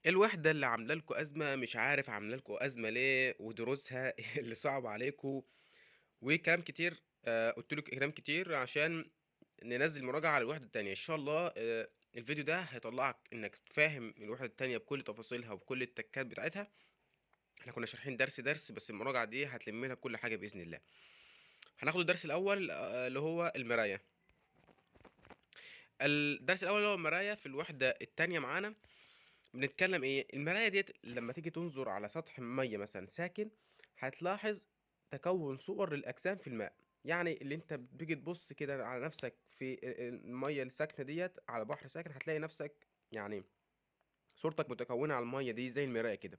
الوحدة اللي عاملة لكم أزمة، مش عارف عاملة لكم أزمة ليه، ودروسها اللي صعبة عليكم وكلام كتير. قُلت لكم كلام كتير عشان ننزّل مراجعة على الوحدة التانية. إن شاء الله الفيديو ده هيطلّعك إنك فاهم الوحدة التانية بكل تفاصيلها وبكل التكات بتاعتها. إحنا كنا شارحين درس، درس، بس المراجعة دي هتلم لك كل حاجة بإذن الله. هناخد الدرس الأول اللي هو المراية. الدرس الأول اللي هو المراية في الوحدة التانية معانا بنتكلم إيه؟ المراية ديّة لمّا تيجي تنظر على سطح مَيّة مثلًا ساكن، هتلاحظ تكوُّن صور للأجسام في الماء، يعني اللي أنت بتيجي تبُص كده على نفسك في المَيّة الساكنة ديّة على بحر ساكن، هتلاقي نفسك يعني صورتك متكوّنة على المَيّة دي زي المراية كده،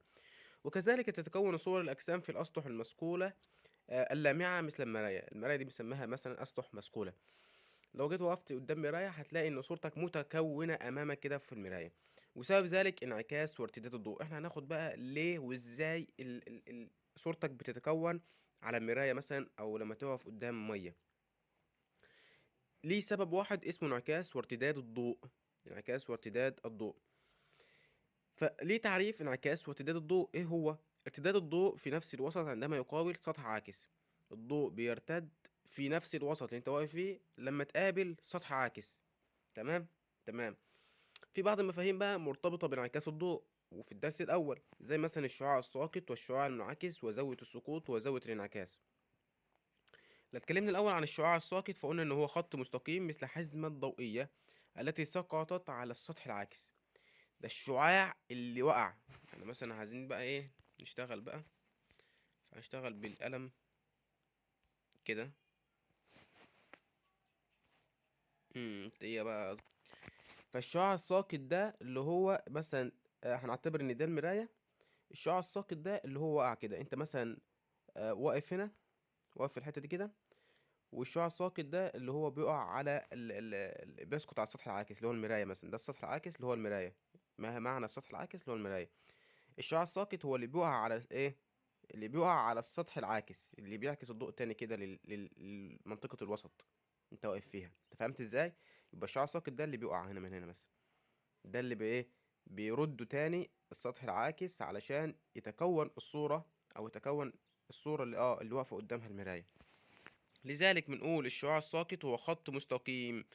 وكذلك تتكوّن صور الأجسام في الأسطح المصقولة اللامعة مثل المراية، المراية دي بنسميها مثلًا أسطح مصقولة. لو جيت وقفت قدام مراية هتلاقي إن صورتك متكونة أمامك كده في المراية، وسبب ذلك انعكاس وارتداد الضوء. إحنا هناخد بقى ليه وإزاي ال ال ال صورتك بتتكون على المراية مثلا أو لما تقف قدام مية. ليه سبب واحد اسمه انعكاس وارتداد الضوء. انعكاس وارتداد الضوء. فليه تعريف انعكاس وارتداد الضوء؟ إيه هو؟ ارتداد الضوء في نفس الوسط عندما يقابل سطح عاكس. الضوء بيرتد في نفس الوسط اللي انت واقف فيه لما تقابل سطح عاكس. تمام؟ تمام. في بعض المفاهيم بقى مرتبطة بانعكاس الضوء وفي الدرس الأول، زي مثلا الشعاع الساقط والشعاع المنعكس وزاوية السقوط وزاوية الانعكاس. لو اتكلمنا الأول عن الشعاع الساقط فقلنا إن هو خط مستقيم مثل حزمة ضوئية التي سقطت على السطح العاكس. ده الشعاع اللي وقع. احنا مثلا عايزين بقى إيه؟ نشتغل بقى، هنشتغل بالقلم كده. ايه بقى؟ فالشعاع الساقط ده اللي هو مثلا، هنعتبر ان ده المراية. الشعاع الساقط ده اللي هو وقع كده، انت مثلا، واقف هنا، واقف في الحتة دي كده، والشعاع الساقط ده اللي هو بيقع على بيسقط على السطح العاكس اللي هو المراية مثلا. ده السطح العاكس اللي هو المراية. ما معنى السطح العاكس اللي هو المراية؟ الشعاع الساقط هو اللي بيقع على ايه؟ اللي بيقع على السطح العاكس، اللي بيعكس الضوء تاني كده لمنطقة الوسط انت واقف فيها. انت فهمت ازاي؟ يبقى الشعاع الساقط ده اللي بيقع هنا من هنا مثلا، ده اللي بايه؟ بيرده تاني السطح العاكس علشان يتكون الصورة، او يتكون الصورة اللي واقفة قدامها المراية. لذلك بنقول الشعاع الساقط هو خط مستقيم،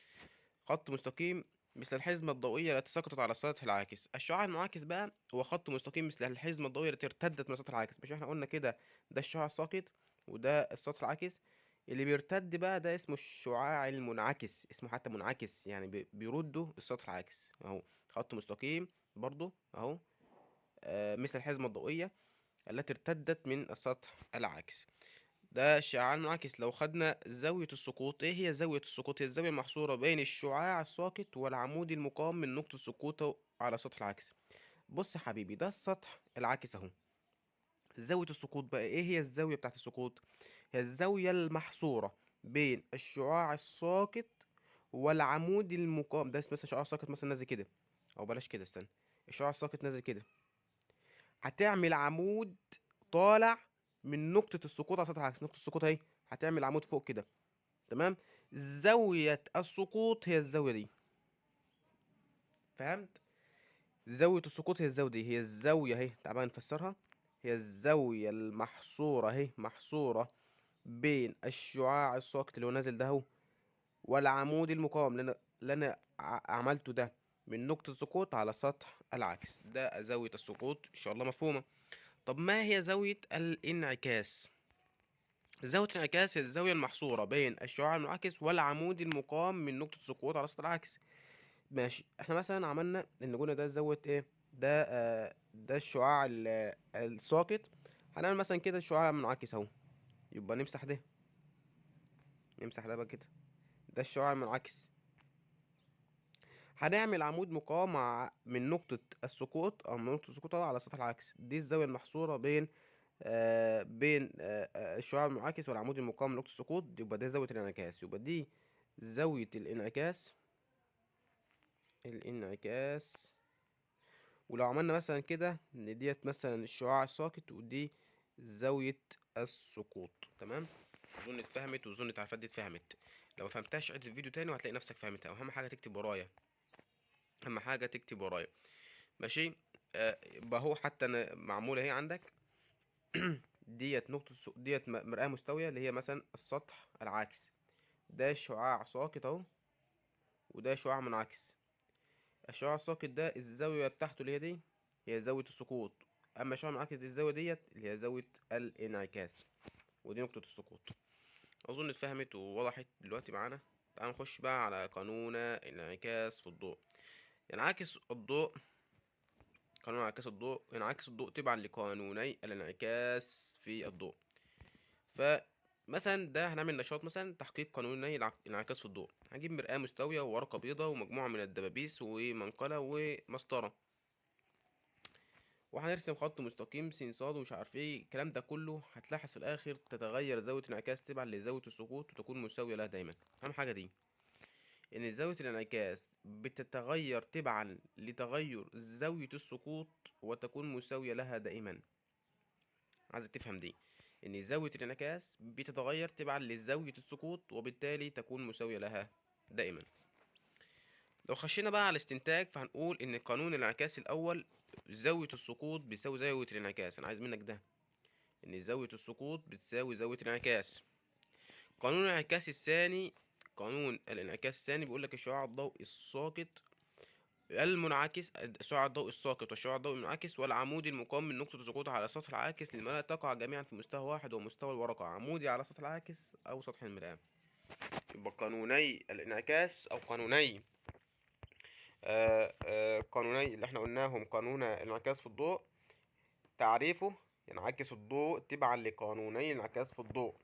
خط مستقيم مثل الحزمة الضوئية التي سقطت على السطح العاكس. الشعاع المنعكس بقى هو خط مستقيم مثل الحزمة الضوئية التي ارتدت من السطح العاكس. مش احنا قلنا كده ده الشعاع الساقط وده السطح العاكس؟ اللي بيرتد بقى ده اسمه الشعاع المنعكس، اسمه حتى منعكس، يعني بيرده السطح العاكس. اهو خط مستقيم برضو اهو، مثل الحزمة الضوئية التي ارتدت من السطح العاكس. ده الشعاع المنعكس. لو خدنا زاوية السقوط، ايه هي زاوية السقوط؟ هي الزاوية المحصورة بين الشعاع الساقط والعمود المقام من نقطة سقوطه على سطح العكس. بص يا حبيبي، ده السطح العاكس اهو. زاوية السقوط بقى ايه هي الزاوية بتاعت السقوط؟ هي الزاوية المحصورة بين الشعاع الساقط والعمود المقام. ده مثلا شعاع ساقط مثلا نازل كده، او بلاش كده، استنى، الشعاع الساقط نازل كده، هتعمل عمود طالع من نقطة السقوط على سطح العكس. نقطة السقوط اهي، هتعمل عمود فوق كده. تمام؟ زاوية السقوط هي الزاوية دي. فهمت؟ زاوية السقوط هي الزاوية دي، هي الزاوية اهي، تعال بقى نفسرها. هي الزاوية المحصورة اهي، محصورة بين الشعاع الساقط اللي هو نازل ده اهو والعمود المقام اللي انا عملته ده من نقطة سقوط على سطح العكس. ده زاوية السقوط، ان شاء الله مفهومة. طب ما هي زاوية الانعكاس؟ زاوية الانعكاس هي الزاوية المحصورة بين الشعاع المنعكس والعمود المقام من نقطة سقوط على سطح العكس. ماشي، احنا مثلا عملنا ان قلنا ده زاوية ايه؟ ده الشعاع الساقط. هنعمل مثلا كده الشعاع المنعكس اهو، يبقى نمسح ده، نمسح ده بقى كده، ده الشعاع المنعكس. هنعمل عمود مقام من نقطة السقوط أو من نقطة السقوط على سطح العكس. دي الزاوية المحصورة بين الشعاع المنعكس والعمود المقام من نقطة السقوط، يبقى ده زاوية الانعكاس. يبقى دي زاوية الانعكاس، الانعكاس. ولو عملنا مثلا كده ان ديت مثلا الشعاع الساقط ودي زاوية السقوط. تمام؟ اظن اتفهمت، واظن التعريفات دي اتفهمت. لو ما فهمتهاش عيد الفيديو تاني وهتلاقي نفسك فهمتها. اهم حاجة تكتب ورايا، اهم حاجة تكتب ورايا. ماشي؟ يبقى هو حتى أنا معمولة اهي عندك ديت نقطة ديت مرآة مستوية اللي هي مثلا السطح العاكس، ده شعاع ساقط اهو، وده شعاع منعكس. الشعاع الساقط ده الزاوية بتاعته اللي هي دي هي زاوية السقوط، أما الشعاع المنعكس دي الزاوية ديت اللي هي زاوية الانعكاس، ودي نقطة السقوط. أظن اتفهمت ووضحت دلوقتي معانا. تعال نخش بقى على قانون الانعكاس في الضوء. ينعكس الضوء، قانون انعكاس الضوء، ينعكس الضوء تبعا لقانوني الانعكاس في الضوء. فمثلا ده هنعمل نشاط مثلا تحقيق قانوني الانعكاس في الضوء. هنجيب مرآة مستوية وورقة بيضاء ومجموعة من الدبابيس ومنقلة ومسطرة، وهنرسم خط مستقيم س ص ومش عارف ايه الكلام ده كله. هتلاحظ في الاخر تتغير زاوية الانعكاس تبعا لزاوية السقوط وتكون مساوية لها دايما. اهم حاجة دي ان زاوية الانعكاس بتتغير تبعا لتغير زاوية السقوط وتكون مساوية لها دائما. عايزك تفهم دي، ان زاوية الانعكاس بتتغير تبعا لزاوية السقوط وبالتالي تكون مساوية لها دائما. لو خشينا بقى على الاستنتاج فهنقول ان قانون الانعكاس الاول زاوية السقوط بتساوي زاوية الانعكاس. انا عايز منك ده، ان زاوية السقوط بتساوي زاوية الانعكاس. قانون الانعكاس الثاني، قانون الانعكاس الثاني بيقول لك الشعاع الضوئي الساقط المنعكس، الشعاع الضوئي الساقط والشعاع الضوئي المنعكس والعمودي المقام من نقطة السقوط على سطح العاكس للمرآة تقع جميعا في مستوى واحد ومستوى الورقة، عمودي على سطح العاكس أو سطح المرآة. يبقى قانوني الانعكاس أو قانوني قانوني اللي احنا قلناهم، قانون الانعكاس في الضوء تعريفه ينعكس الضوء تبعا لقانوني الانعكاس في الضوء.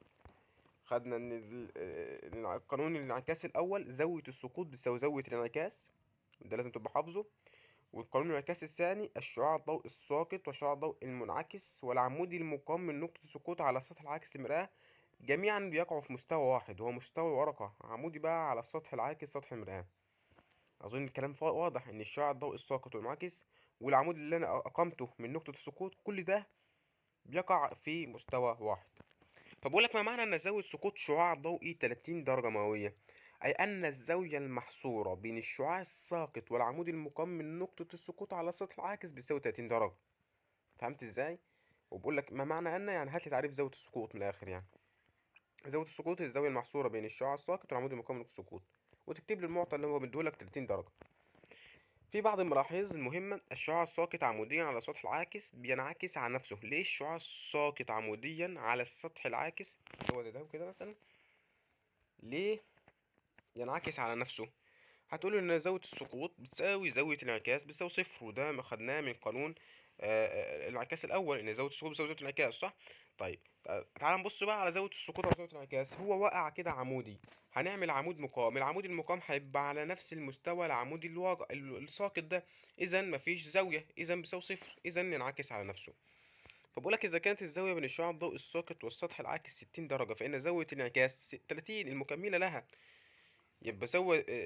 خدنا ان قانون الانعكاس الاول زاوية السقوط بتساوي زاوية الانعكاس، ده لازم تبقى حافظه. والقانون الانعكاس الثاني الشعاع الضوئي الساقط والشعاع الضوئي المنعكس والعمودي المقام من نقطة السقوط على سطح العاكس للمرآة جميعا بيقعوا في مستوى واحد وهو مستوى الورقة، عمودي بقى على السطح العاكس سطح المرآة. أظن الكلام واضح إن الشعاع الضوئي الساقط والمنعكس والعمود اللي أنا أقمته من نقطة السقوط كل ده بيقع في مستوى واحد. فبقول لك ما معنى أن زاوية سقوط شعاع ضوئي 30 درجة مئوية؟ أي أن الزاوية المحصورة بين الشعاع الساقط والعمود المقام من نقطة السقوط على السطح العاكس بتساوي 30 درجة. فهمت إزاي؟ وبقول لك ما معنى أن، يعني هات لي تعريف زاوية السقوط من الآخر. يعني زاوية السقوط هي الزاوية المحصورة بين الشعاع الساقط والعمود المقام من نقطة السقوط، وتكتب لي المعطى اللي هو مديهولك 30 درجة. في بعض الملاحظ المهمة، الشعاع الساقط عموديا على السطح العاكس بينعكس على نفسه. ليه الشعاع الساقط عموديا على السطح العاكس اللي هو زي ده كده مثلا، ليه ينعكس على نفسه؟ هتقول ان زاوية السقوط بتساوي زاوية الانعكاس بتساوي صفر، وده ما خدناه من قانون الانعكاس الاول ان زاوية السقوط بتساوي زاوية الانعكاس، صح؟ طيب تعال نبص بقى على زاوية السقوط وزاوية الانعكاس. هو وقع كده عمودي، هنعمل عمود مقام، العمود المقام هيبقى على نفس المستوى العمودي الساقط ده، اذا مفيش زاوية، اذا بيساوي صفر، اذا ينعكس على نفسه. فبقول لك اذا كانت الزاوية بين الشعاع الضوئي الساقط والسطح العاكس 60 درجة، فإن زاوية الانعكاس 30 المكملة لها. يبقى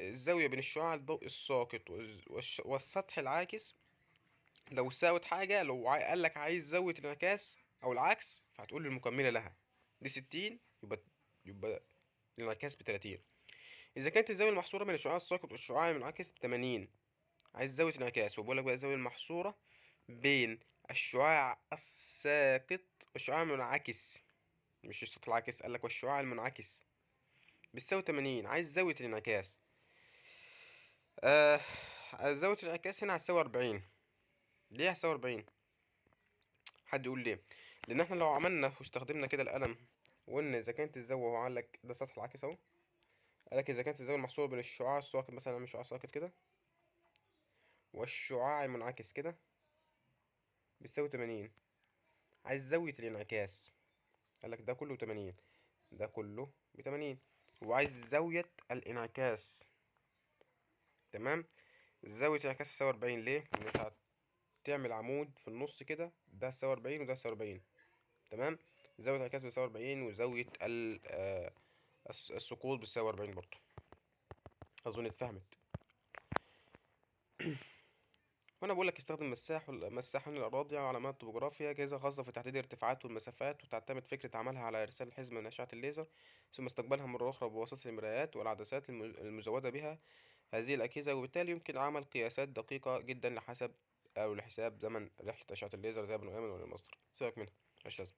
الزاوية بين الشعاع الضوئي الساقط والسطح العاكس لو ساوت حاجة، لو قال لك عايز زاوية الانعكاس أو العكس فهتقول له المكملة لها دي 60، يبقى الانعكاس بتلاتين. إذا كانت الزاوية المحصورة بين الشعاع الساقط والشعاع المنعكس بتمانين، عايز زاوية الانعكاس، وبقول لك بقى الزاوية المحصورة بين الشعاع الساقط والشعاع المنعكس، مش السطح العاكس، قال لك والشعاع المنعكس بتساوي 80، عايز زاوية الانعكاس. زاوية الانعكاس هنا هتساوي 40. ليه هتساوي 40؟ حد يقول ليه؟ لأن احنا لو عملنا واستخدمنا كده القلم وقلنا إذا كانت الزاوية، هو قال لك ده سطح العاكس أهو، قال لك إذا كانت الزاوية المحصورة بين الشعاع الساقط مثلا، نعمل شعاع ساقط كده والشعاع المنعكس كده بتساوي 80، عايز زاوية الانعكاس، قال لك ده كله 80، ده كله بتمانين، وعايز زاوية الانعكاس. تمام، زاوية الانعكاس تساوي 40. ليه؟ لأن انت هتعمل عمود في النص كده، ده تساوي 40 وده تساوي 40. تمام، زاوية الانعكاس بتساوي 40 وزاوية السقوط بتساوي 40 برضه. أظن اتفهمت. هنا بقول لك استخدم مساح الأراضي وعلامات طبوغرافيا، أجهزة خاصة في تحديد الارتفاعات والمسافات، وتعتمد فكرة عملها على إرسال حزمة من أشعة الليزر ثم استقبالها مرة أخرى بواسطة المرايات والعدسات المزودة بها هذه الأجهزة، وبالتالي يمكن عمل قياسات دقيقة جدا لحسب أو لحساب زمن رحلة أشعة الليزر ذهبا وأيمن ولا المصدر، سيبك منها مش لازم.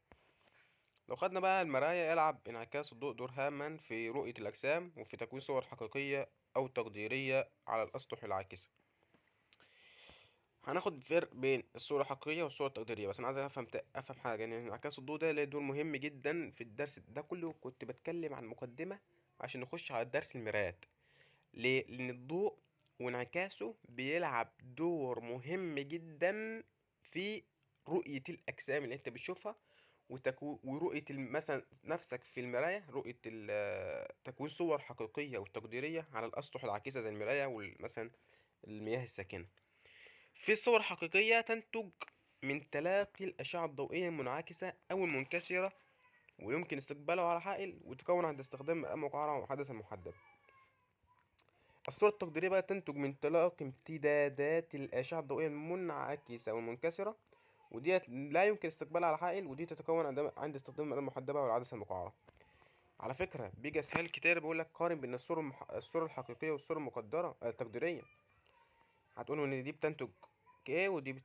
لو خدنا بقى المرايا، يلعب انعكاس الضوء دور هاما في رؤية الأجسام وفي تكوين صور حقيقية أو تقديرية على الأسطح العاكسة. هناخد فرق بين الصورة الحقيقية والصورة التقديرية، بس أنا عايز أفهم حاجة، يعني انعكاس الضوء ده له دور مهم جدا في الدرس ده كله. كنت بتكلم عن مقدمة عشان نخش على درس المرايات. ليه؟ لأن الضوء وانعكاسه بيلعب دور مهم جدا في رؤية الأجسام اللي أنت بتشوفها، ورؤية مثلا نفسك في المراية، رؤية تكوين صور حقيقية وتقديرية على الأسطح العاكسة زي المراية ومثلا المياه الساكنة. في صور حقيقية تنتج من تلاقي الأشعة الضوئية المنعكسة أو المنكسرة، ويمكن استقبالها على حائل، وتكون عند استخدام مرآة مقعرة وحدث محدب. الصورة التقديرية بقى تنتج من تلاقي امتدادات الأشعة الضوئية المنعكسة والمنكسرة، وديت لا يمكن استقبالها على حائل، ودي تتكون عند استخدام المرآة المحدبة والعدسة المقعرة. على فكرة بيجي أسئلة كتير بيقول لك قارن بين الصورة الحقيقية والصورة المقدرة التقديرية. هتقولوا إن دي بتنتج إيه، ودي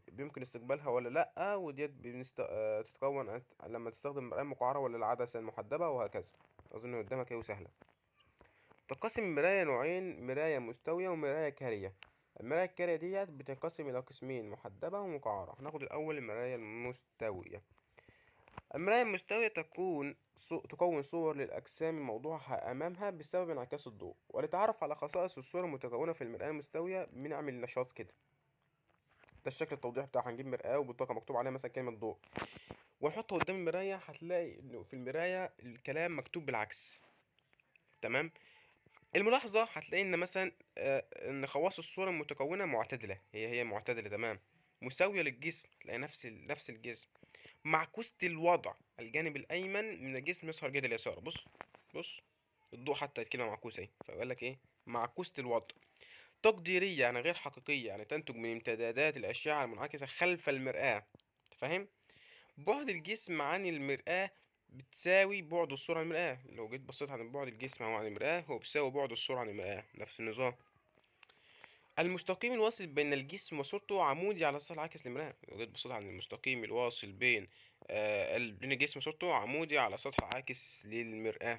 بيمكن استقبالها ولا لأ، وديت تتكون لما تستخدم المرآة المقعرة ولا العدسة المحدبة، وهكذا. أظن قدامك إيه وسهلة. تنقسم المراية نوعين، مراية مستوية ومراية كارية. المراية الكارية ديت بتنقسم إلى قسمين، محدبة ومقعرة. هناخد الأول المراية المستوية. المراية المستوية تكون صور للأجسام الموضوعة أمامها بسبب انعكاس الضوء. ولتعرف على خصائص الصورة المتكونة في المرآة المستوية بنعمل نشاط كده. ده الشكل التوضيح بتاعها، هنجيب مرآة وبطاقة مكتوب عليها مثلا كلمة ضوء، ونحطها قدام المراية. هتلاقي إنه في المراية الكلام مكتوب بالعكس. تمام. الملاحظة هتلاقي إن مثلا، إن خواص الصورة المتكونة معتدلة، هي معتدلة تمام، مساوية للجسم، تلاقي نفس الجسم، معكوسة الوضع، الجانب الأيمن من الجسم يظهر جهة اليسار. بص الضوء حتى الكلمة معكوسة اهي، فبيقول لك إيه؟ معكوسة الوضع. تقديرية يعني غير حقيقية، يعني تنتج من امتدادات الأشعة المنعكسة خلف المرآة. فاهم؟ بعد الجسم عن المرآة بتساوي بعد الصورة عن المرآة. لو جيت بصيت عن بعد الجسم أو عن المرآة هو بيساوي بعد الصورة عن المرآة، نفس النظام. المستقيم الواصل بين الجسم وصورته عمودي على السطح العاكس للمرآة. لو جيت بصيت عن المستقيم الواصل بين الجسم وصورته عمودي على سطح العاكس للمرآة.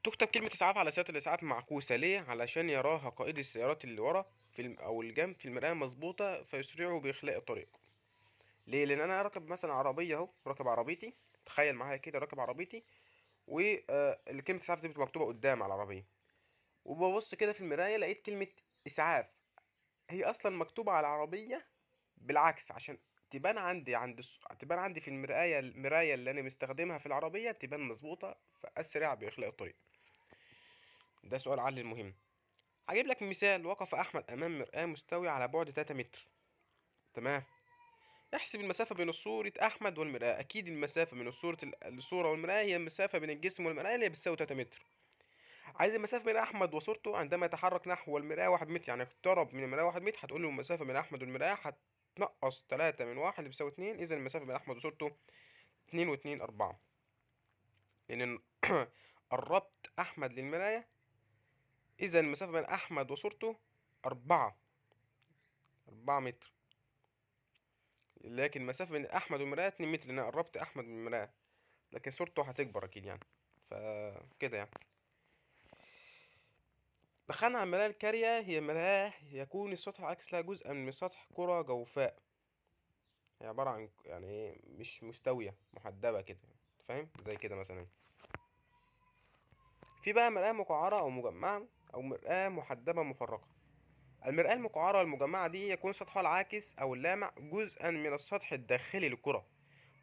تكتب كلمة إسعاف على سيارة الإسعاف معكوسة. ليه؟ علشان يراها قائد السيارات اللي ورا في أو الجنب في المرآة مظبوطة، فيسرعوا بإخلاء الطريق. ليه؟ لأن أنا راكب مثلا عربية أهو، راكب عربيتي، تخيل معايا كده راكب عربيتي، و، الكلمة إسعاف دي بتبقى مكتوبة قدام على العربية، وببص كده في المراية لقيت كلمة إسعاف هي أصلا مكتوبة على العربية بالعكس، عشان تبان عندي عند تبان عندي في المراية، المراية اللي أنا مستخدمها في العربية تبان مظبوطة، فأسرع بإخلاء الطريق. ده سؤال عالي المهم. هجيب لك مثال. وقف أحمد أمام مرآة مستوية على بعد 3 متر. تمام. احسب المسافة بين صورة أحمد والمرآة. أكيد المسافة بين الصورة والمرآة هي المسافة بين الجسم والمرآة اللي هي بتساوي 3 متر. عايز المسافة بين أحمد وصورته عندما يتحرك نحو المرآة 1 متر، يعني اقترب من المرآة 1 متر، هتقول له المسافة بين أحمد والمرآة هتنقص 3 من 1 اللي بيساوي 2، إذا المسافة بين أحمد وصورته 2 واتنين 4، لأن قربت أحمد للمراية، إذا المسافة بين أحمد وصورته 4 متر، لكن المسافة بين أحمد والمراية 2 متر، لأن أنا قربت أحمد من المراية، لكن صورته هتكبر أكيد يعني، فكده يعني. دخلنا على المراية الكارية. هي مراية يكون السطح العاكس لها جزء من سطح كرة جوفاء، هي عبارة عن يعني إيه، مش مستوية، محدبة كده، فاهم؟ زي كده مثلا. في بقى مرآة مقعرة أو مجمعة أو مرآة محدبة مفرقة. المرآة المقعرة المجمعة دي يكون سطحها العاكس أو اللامع جزءا من السطح الداخلي للكرة،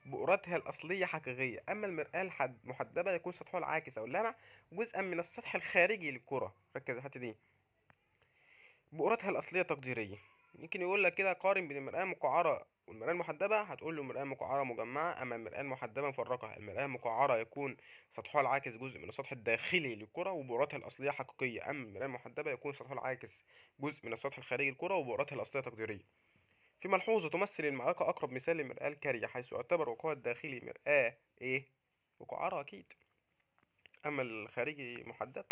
بؤرتها الأصلية حقيقية. أما المرآة المحدبة يكون سطحها العاكس أو اللامع جزءا من السطح الخارجي للكرة. ركز على الحتة دي، بؤرتها الأصلية تقديرية. يمكن يقول لك كده قارن بين المرآة المقعرة والمرآة المحدبة، هتقول له المرآة المقعرة مجمعة، أما المرآة المحدبة مفرقة. المرآة المقعرة يكون سطحها العاكس جزء من السطح الداخلي للكرة وبؤرتها الأصلية حقيقية، أما المرآة المحدبة يكون سطحها العاكس جزء من السطح الخارجي للكرة وبؤرتها الأصلية تقديرية. في ملحوظة تمثل المعركة أقرب مثال للمرآة الكارية، حيث يعتبر وقوعها الداخلي مرآة إيه؟ مقعرة أكيد، أما الخارجي محدب.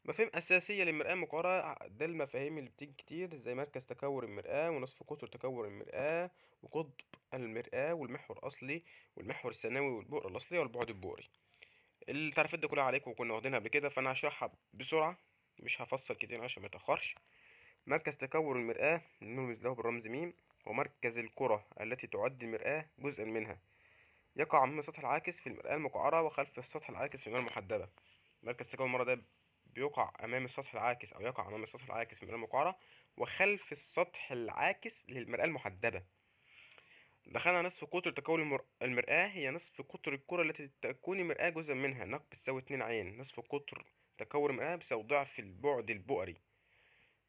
مفاهيم أساسية للمرآة المقعرة، ده المفاهيم اللي بتيجي كتير، زي مركز تكور المرآة ونصف قطر تكور المرآة وقطب المرآة والمحور الأصلي والمحور الثانوي والبؤرة الأصلية والبعد البؤري. التعريفات دي كلها عليكم وكنا واخدينها قبل كده، فأنا هشرحها بسرعة مش هفصل كتير عشان ما يتأخرش. مركز تكور المرآة نرمز له بالرمز ميم، ومركز الكرة التي تعد المرآة جزءا منها، يقع أمام السطح العاكس في المرآة المقعرة وخلف السطح العاكس في المرآة المحدبة. مركز تكور المرآة ده بيقع أمام السطح العاكس أو يقع أمام السطح العاكس في المرآة المقعرة وخلف السطح العاكس للمرآة المحدبة. دخلنا نصف قطر تكون المرآة هي نصف قطر الكرة التي تكون المرآة جزءا منها، نق بتساوي 2 عين. نصف قطر تكون المرآة بيساوي ضعف البعد البؤري،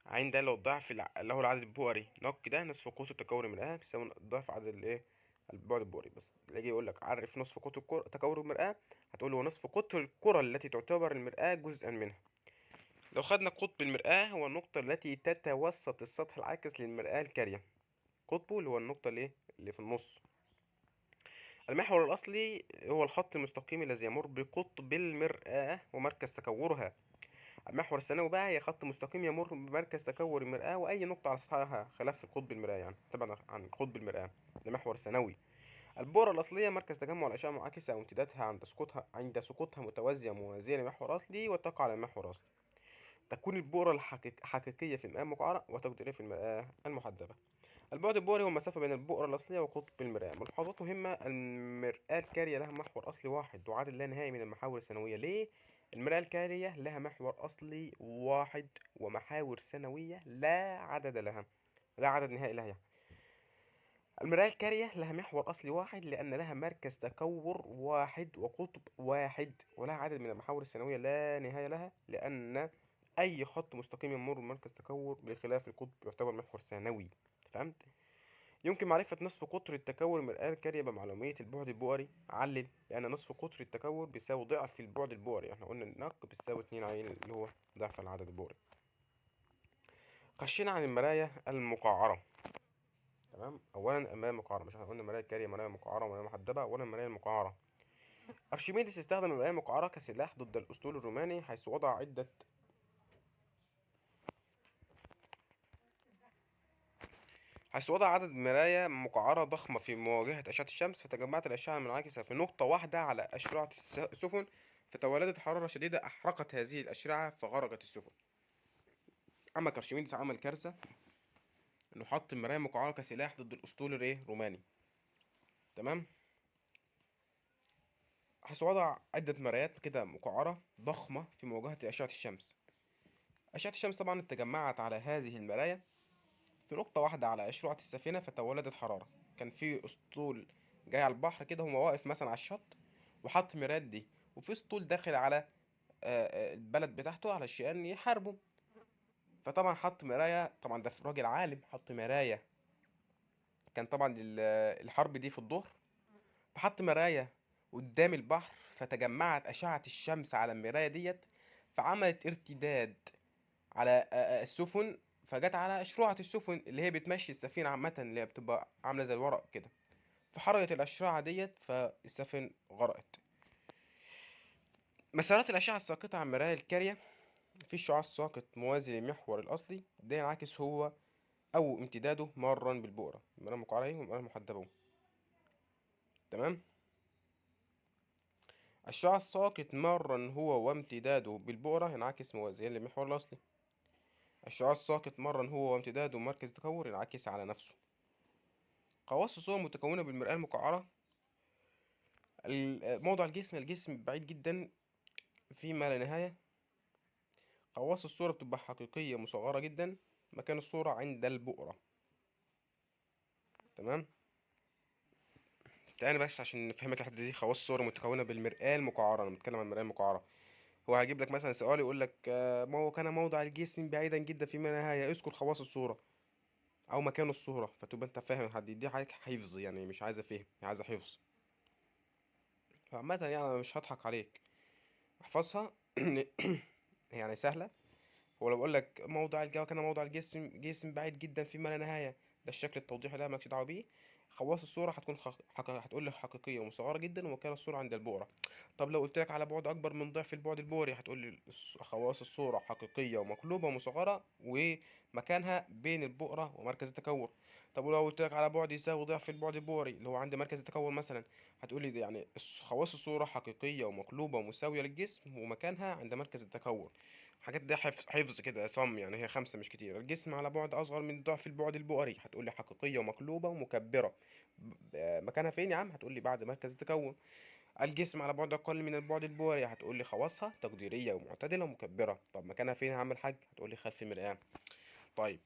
عين ده لو ضعف اللي هو العدد البؤري، نق ده نصف قطر تكون المرآة بيساوي ضعف عدد الايه البعد البؤري. بس اللي يجي يقول لك عرف نصف قطر تكون المرآة، هتقول له نصف قطر الكرة التي تعتبر المرآة جزءا منها. لو خدنا قطب المرآة هو النقطة التي تتوسط السطح العاكس للمرآة الكارية، قطبه اللي هو النقطة اللي في النص. المحور الأصلي هو الخط المستقيم الذي يمر بقطب المرآة ومركز تكورها. المحور الثانوي بقى هي خط مستقيم يمر بمركز تكور المرآة وأي نقطة على سطحها خلاف قطب المرآة، يعني طبعا عن قطب المرآة، ده محور ثانوي. البؤرة الأصلية مركز تجمع الأشعة المنعكسة أو امتدادها عند سقوطها متوازية موازية لمحور أصلي وتقع على محور أصلي. تكون البؤرة الحقيقية في المرآة المقعرة وتقديرية في المرآة المحدبة. البعد البؤري هو المسافة بين البؤرة الأصلية وقطب المرآة. ملاحظات مهمة: المرآة الكارية لها محور أصلي واحد وعدد لا نهائي من المحاور الثانوية. ليه؟ المرآة الكارية لها محور أصلي واحد ومحاور ثانوية لا عدد لها، لا عدد نهائي لها يعني. المرآة الكارية لها محور أصلي واحد لأن لها مركز تكور واحد وقطب واحد، ولها عدد من المحاور الثانوية لا نهاية لها لأن أي خط مستقيم يمر بمركز تكور بخلاف القطب يعتبر محور ثانوي. فهمت؟ يمكن معرفة نصف قطر التكور من المرآة الكارية بمعلومية البعد البؤري. علل، لأن نصف قطر التكور بيساوي ضعف البعد البؤري، احنا قلنا النق بيساوي 2 عين اللي هو ضعف العدد البؤري. خشينا عن المراية المقعرة. تمام، أولا المراية المقعرة، مش احنا قلنا المراية الكارية مراية مقعرة ومراية محدبة. أولا المراية المقعرة، أرشميدس استخدم المراية المقعرة كسلاح ضد الأسطول الروماني، حيث وضع عدد مرايا مقعرة ضخمة في مواجهة أشعة الشمس، فتجمعت الأشعة المنعكسة في نقطة واحدة على أشرعة السفن، فتولدت حرارة شديدة أحرقت هذه الأشرعة فغرقت السفن. أما أرشميدس عمل كارثة إنه حط مراية مقعرة كسلاح ضد الأسطول الروماني. تمام، حيث وضع عدة مرايات كده مقعرة ضخمة في مواجهة أشعة الشمس. أشعة الشمس طبعا تجمعت على هذه المرايا في نقطة واحدة على أشرعة السفينة فتولدت حرارة. كان في أسطول جاي على البحر كده، هو واقف مثلا على الشط وحط مرايات دي، وفي أسطول داخل على البلد بتاعته علشان يحاربه، فطبعا حط مراية. طبعا ده راجل عالم، حط مراية. كان طبعا الحرب دي في الظهر، فحط مراية قدام البحر، فتجمعت أشعة الشمس على المراية ديت، فعملت ارتداد على السفن، فجت على أشرعة السفن اللي هي بتمشي السفينة عامة، اللي هي بتبقى عاملة زي الورق كده، فحرقت الأشرعة ديت فالسفن غرقت. مسارات الأشعة الساقطة على المراية الكارية، في الشعاع الساقط موازي للمحور الأصلي ده ينعكس هو أو امتداده مرا بالبؤرة، المراية المقعرة والمراية المحدبة. تمام، الشعاع الساقط مرا هو وامتداده بالبؤرة ينعكس موازيا للمحور الأصلي. الشعاع الساقط مرا هو وامتداده مركز التكور ينعكس على نفسه. خواص الصور المتكونة بالمرآة المقعرة، موضع الجسم، الجسم بعيد جدا فيما لا نهاية. خواص الصورة بتبقى حقيقية مصغرة جدا، مكان الصورة عند البؤرة. تمام، تاني بس عشان نفهمك الحتة دي، خواص الصور المتكونة بالمرآة المقعرة، أنا بتكلم عن المرآة المقعرة. هو هيجيب لك مثلا سؤال يقول لك ما هو كان موضع الجسم بعيدا جدا فيما لا نهاية، اذكر خواص الصورة أو مكان الصورة، فتبقى أنت فاهم الحد دي. حاجة حفظ يعني، مش عايزة فهم، عايزة حفظ. فعامة يعني أنا مش هضحك عليك، احفظها يعني سهلة. ولو بقول لك موضع الجو كان موضع الجسم، جسم بعيد جدا فيما لا نهاية، ده الشكل التوضيحي ده مالكش دعوة بيه. خواص الصورة هتكون هتقول لي حقيقية ومصغرة جدا ومكان الصورة عند البؤرة. طب لو قلت لك على بعد أكبر من ضعف البعد البؤري، هتقول لي خواص الصورة حقيقية ومقلوبة ومصغرة ومكانها بين البؤرة ومركز التكور. طب ولو قلت لك على بعد يساوي ضعف البعد البؤري اللي هو عند مركز التكور مثلا، هتقول لي ده يعني خواص الصورة حقيقية ومقلوبة ومساوية للجسم ومكانها عند مركز التكور. حاجات ده حفظ كده صم يعني، هي 5 مش كتير. الجسم على بعد أصغر من ضعف البعد البؤري، هتقول لي حقيقية ومقلوبة ومكبرة، مكانها فين يا عم؟ هتقول لي بعد مركز التكون. الجسم على بعد أقل من البعد البؤري، هتقول لي خواصها تقديرية ومعتدلة ومكبرة. طب مكانها فين يا عم الحاج؟ هتقول لي خلف المرآة. طيب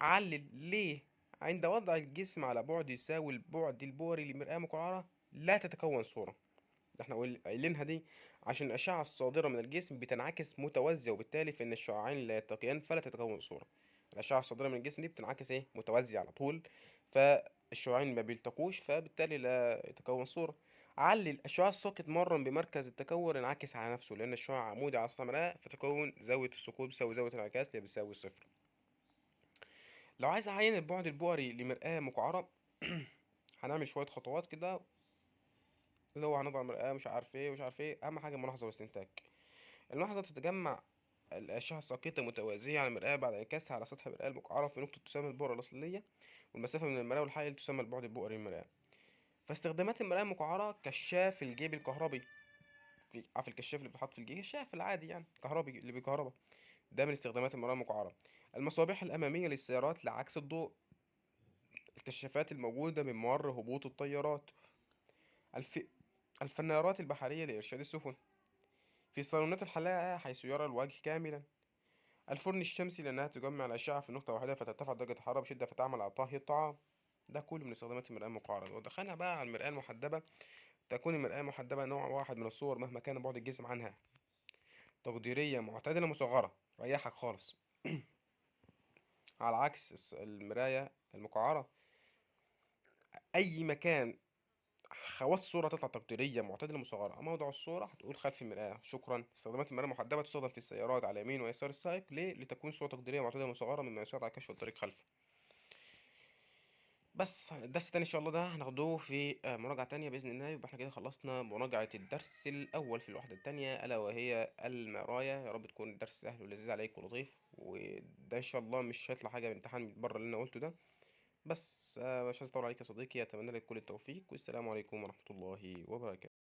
علل ليه عند وضع الجسم على بعد يساوي البعد البؤري لمرآة مقعرة لا تتكون صورة؟ ده احنا قايلينها دي عشان الأشعة الصادرة من الجسم بتنعكس متوازية، وبالتالي فإن الشعاعين لا يلتقيان فلا تتكون صورة. الأشعة الصادرة من الجسم دي بتنعكس ايه؟ متوازية على طول، فالشعاعين ما بيلتقوش فبالتالي لا يتكون صورة. علل الشعاع الساقط مرا بمركز التكور انعكس على نفسه لأن الشعاع عمودي على سطح المرآة، فتكون زاوية السقوط بتساوي زاوية الانعكاس اللي بتساوي 0. لو عايز أعين البعد البؤري لمرآة مقعرة هنعمل شوية خطوات كده، اللي هو هنضع مرآة مش عارف ايه ومش عارف ايه. أهم حاجة الملاحظة والاستنتاج. الملاحظة تتجمع الأشعة الساقطة متوازية على المرآة بعد انعكاسها على سطح المرآة المقعرة في نقطة تسمى البؤرة الأصلية، والمسافة من المرآة والحائل تسمى البعد البؤري للمرآة. فاستخدامات المرآة المقعرة كشاف الجيب الكهربي، في عارف الكشاف اللي بيتحط في الجيب، الكشاف العادي يعني كهربي اللي بيكهرباء، ده من استخدامات المرآة المقعرة. المصابيح الأمامية للسيارات لعكس الضوء، الكشافات الموجودة من ممر هبوط الطيارات، الفنارات البحرية لإرشاد السفن، في صالونات الحلاقة حيث يرى الوجه كاملا، الفرن الشمسي لأنها تجمع الأشعة في نقطة واحدة فترتفع درجة الحرارة بشدة فتعمل على طهي الطعام. ده كله من استخدامات المرآة المقعرة. لو دخلنا بقى على المرآة المحدبة، تكون المرآة المحدبة نوع واحد من الصور مهما كان بعد الجسم عنها، تقديرية معتدلة مصغرة، ريحك خالص على عكس المراية المقعرة. أي مكان خواص الصورة تطلع تقديرية معتدلة مصغرة. موضع الصورة هتقول خلف المرآة. شكرا. استخدامات المرآة المحدبة تستخدم في السيارات على يمين ويسار السائق، ليه؟ لتكون صورة تقديرية معتدلة مصغرة مما يساعد على كشف الطريق خلفه. بس الدرس التاني إن شاء الله ده هناخدوه في مراجعة تانية بإذن الله. يبقى احنا كده خلصنا مراجعة الدرس الأول في الوحدة التانية، ألا وهي المرايا. يا رب تكون الدرس سهل ولذيذ عليك ولطيف، وده إن شاء الله مش هيطلع حاجة من امتحان بره اللي أنا قلته ده. بس مش عايز أطول عليك يا صديقي، أتمنى لك كل التوفيق، والسلام عليكم ورحمة الله وبركاته.